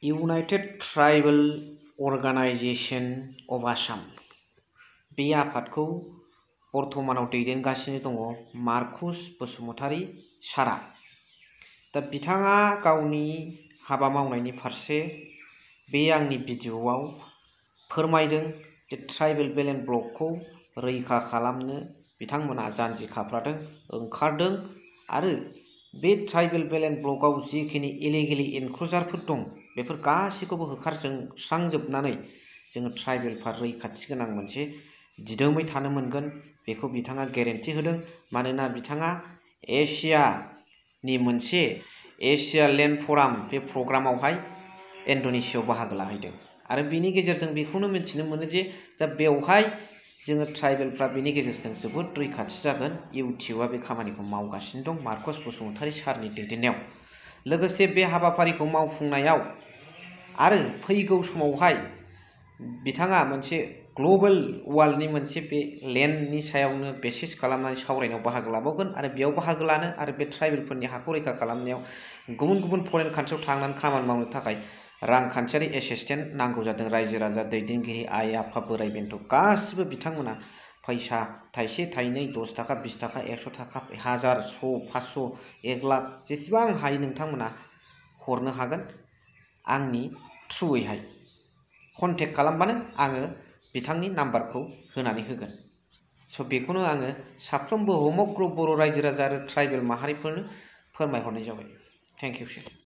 United tribal organisation of Assam बे आफादखौ बर्तमानाव दैदेनगासिनो दङ मार्कुस बसुमतारी सारा। दा बिथाङा गावनि हाबा मावनायनि फारसे बे आंनि भिडिअआव फोरमायदों जे ट्राइबेल बेलेट ब्लकखौ रैखा खालामनो बिथांमोना जानजि खाफ्रादों ओंखारदों आरो बे ट्राइबेल बेलेट ब्लकआव जिखिनि इलिगेलि एनक्ल'जारफोर दं बेफोर गासैखौबो होखारस्रांजोबनानै जोङो ट्राइबेलफ्रा रैखाथि गोनां मोनसे दिदोमै थानो मोनगोन बेखौ बिथाङा गेरेन्टि होदों। मानोना बिथाङा एसियानि मोनसे एसिया लेन्ड फराम बे प्रग्रामावहाय इन्ड'नेसियाआव बाहागो लाहैदों आरो बिनि गेजेरजों बेखौनो मिथिनो मोनो जे दा बेवहाय जोङो ट्राइबेलफ्रा बेनि गेजेरजों जोबोद रैखाथि जागोन। इउटिउबआ बे खामानिखौ मावगासिनो दं मार्कुस बसुमतारी सारनि दैदेननायाव। लोगोसे बे हाबाफारिखौ मावफुंनायाव आरो फैगौ समावहाय बिथाङा मोनसे ग्लबेल वार्ल्डनि मोनसे बे लेन्डनि सायावनो बेसिस खालामनानै सावरायनायाव बाहागो लाबावगोन आरो बेयाव बाहागो लानो आरो बे ट्राइबेलफोरनि हाखौ रैखा खालामनायाव गुबुन गुबुन फरेन कान्ट्रियाव थांनानै खामानि मावनो थाखाय रांखान्थियारि एसिस्टेन्ट नांगौ जादों। रायजो राजा दैदेनगिरि आइ आफा बोराइ बेन्थ' गासिबो बिथांमोना फैसा थाइसे थाइनै 10 थाखा 20 थाखा 100 थाखा 1000 100 500 1 लाख जेसेबां हायो नोंथांमोना हरनो हागोन। आंनि थ्रुयैहाय कन्टेक्ट खालामबानो आङो बिथांनि नाम्बारखौ होनानै होगोन। स' बेखौनो आङो साफ्रोमबो समग्र बर' रायजो राजा आरो ट्राइबेल माहारिफोरनो फोरमायहरनाय जाबाय। Thank you.